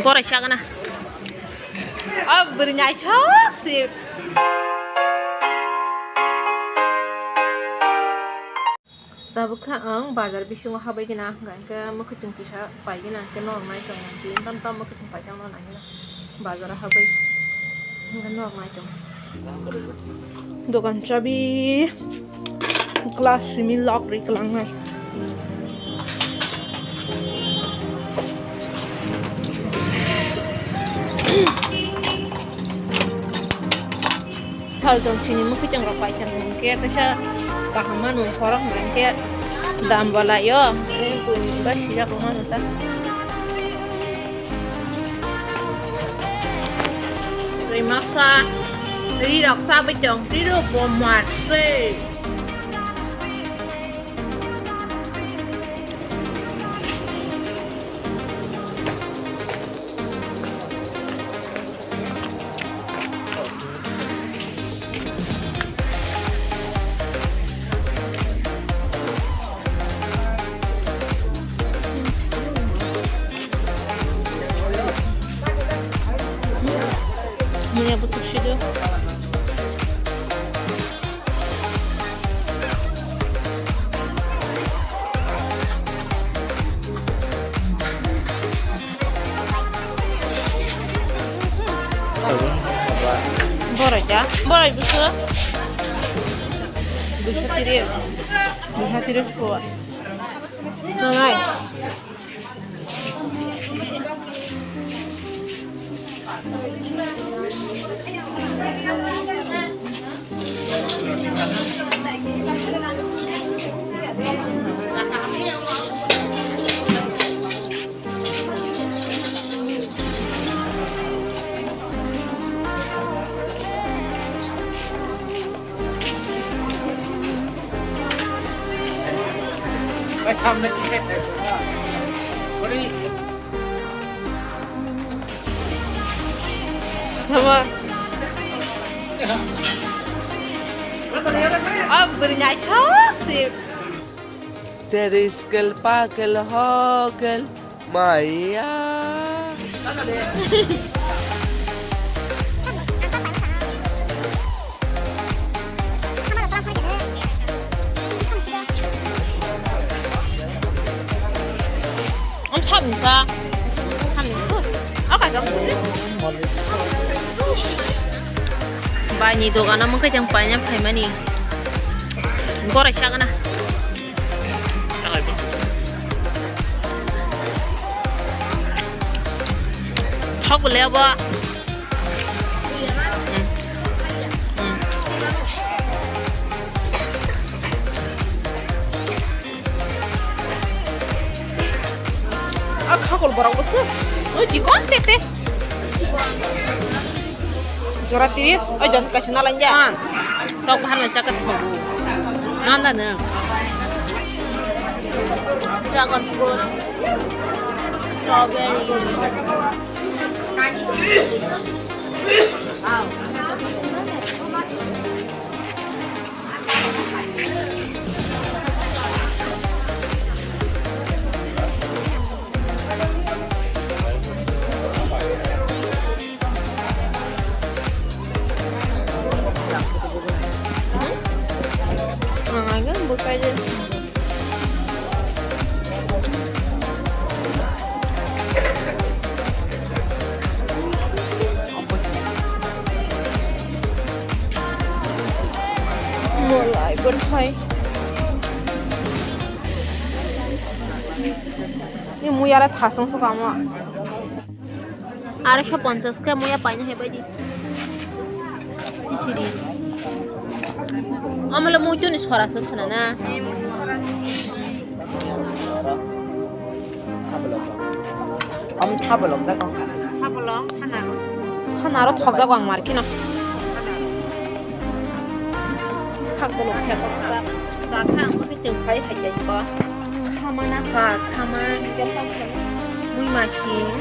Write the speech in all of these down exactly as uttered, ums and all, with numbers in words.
Borai sagana. O bwrwi naithok si. Tabuk kha ang bazar bisingo habwi gina, hwnkha hwnkhe mwkhwtwng kisa pai gina, hwnkhe norok nai tong, hwnkhe tam tam mwkhwtwng pai tongno nai gina, bazar o habwi hwnkhe norok nai tong. Dokan chabi glass simi lock ri kwlangnai. Sal tong sini mwkhwtwng rok pai thang hwnkhe kaisa kaham mano, khorok hwnkhe dam bo lai o, tei buini ba sijak rok mano ta. Tei masa ri rok sa bai tong, ri rok bo mat se. Mui abo tuksido. Borai da, borai buso. Buso tiris. Buso tiris ko. Nangai. Tama. Abri nyai thok si. Teris kel pakel hogel. Maya. Ang sab ni sa. Sab ni sa. Aka jong. Bai ni dogano mungkha jang paina phaimani. Gorai sagana. Thok le abo. A khakol borok bo se. Oi, chikon tete. Jora tiris, oi, jon kaisa na lanja. Tok bahan mai saka thok. Nanda ne. Dragon fruit, strawberry. Molai bwthai. Ni muya le thasung su kamo. Areksa ponchas khe muya paina hai bai di. Chichiri. Amala muitu ni sora se khana na. Am thabolok da ko. Thabolok khana. Khana ro thok da ko ang mar khina. Khak bolok khe ko. Da kha ang ko te phai hai jai ko. Khamana kha, khama, mui making,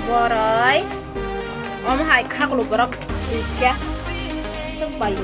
borai. Omo hai khaklo borok kya. Tok bai.